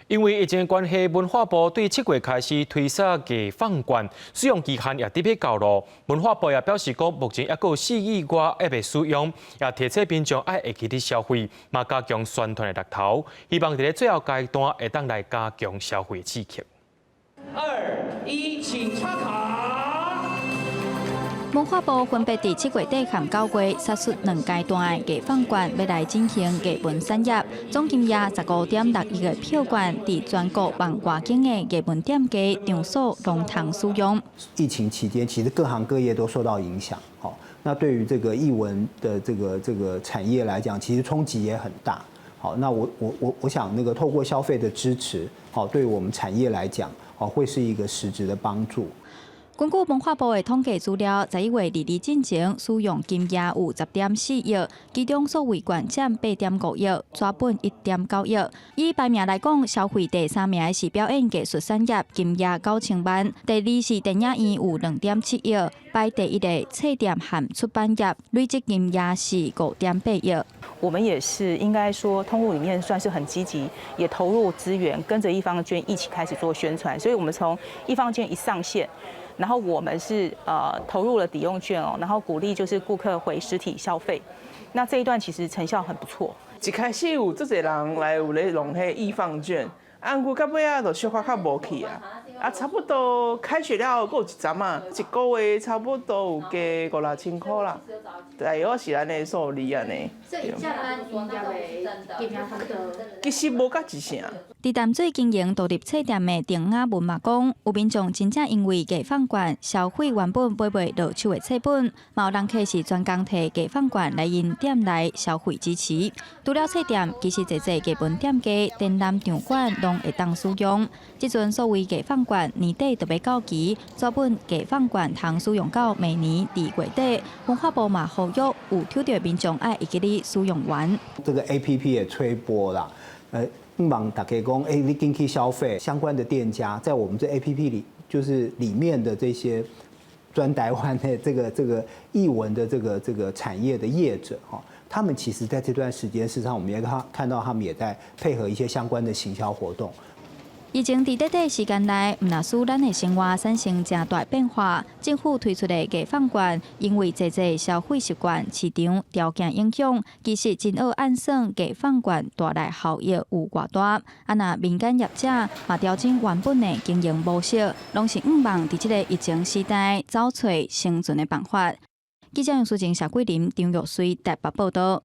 因為疫情關係，文化部對7月開始推售藝放券，使用期限也得欲到囉。文化部也表示講，目前猶閣有4億外猶未使用，也提醒民眾愛會記得消費，嘛加強宣傳的力頭，希望佇咧最後階段會當來加強消費刺激。二一，請插卡。文化部分別佇7月底和9月殺出兩階段的藝放券，欲來振興藝文產業。總金額15.6億的票券，佇全國網外景的藝文店家場所攏通使用。疫情期間，其實各行各業都受到影響。好，那對於這個藝文的這個產業來講，其實衝擊也很大。好，那我想，那個透過消費的支持，好，對我們產業來講，好，會是一個實質的幫助。根據文化部的統計資料，11月22進前使用金額有10.4億，其中數位券佔8.5億，紙本1.9億。以排名來講，消費第三名的是表演藝術產業，金額9000萬；第二是電影院有2.7億，排第一的冊店和出版業，累積金額是5.8億。我們也是應該說，通路裡面算是很積極，也投入資源，跟着藝 FUN 券一起開始做宣傳。所以，我們從藝 FUN 券一上線，然後我們是投入了抵用券哦，然後鼓勵就是顧客回實體消費。那這一段其實成效很不錯。一開始有足濟人來有咧用彼藝 FUN 券，啊，毋過到尾仔就小可較無去啊。啊，差不多開學了後，閣有一陣仔，一個月差不多有加五六千塊啦，大約是按呢數字按呢。所以這咱營業的金額差不多。其實無甲一成。佇淡水經營獨立冊店的鄧雅文嘛講，有民眾真正因為藝 FUN 券消費原本買袂落手的冊本，嘛有人客是專工提藝 FUN 券來𪜶店內消費支持。除了冊店，其實濟濟藝文店家、展覽場館攏會當使用。這陣數位藝 FUN 券年底就欲到期，紙本藝 FUN 券通使用到明年2月底。文化部嘛呼籲有抽著民眾愛會記得使用完。這個 APP 也推播啦，望大家講，欸，你緊去消費，相關的店家在我們這 APP 裡，就是裡面的這些專台灣的這個藝文的這個產業的業者哈，他們其實在這段時間，事實上我們也看到他們也在配合一些相關的行銷活動。疫情佇短短時間內，毋但使咱的生活產生誠大變化。政府推出的藝 FUN 券，因為濟濟消費習慣、市場條件影響，其實真好按算藝 FUN 券帶來效益有偌大。啊，若民間業者嘛調整原本的經營模式，攏是向望佇這個疫情時代找揣生存的辦法。記者楊淑靜、謝桂林、張玉穗台北報道。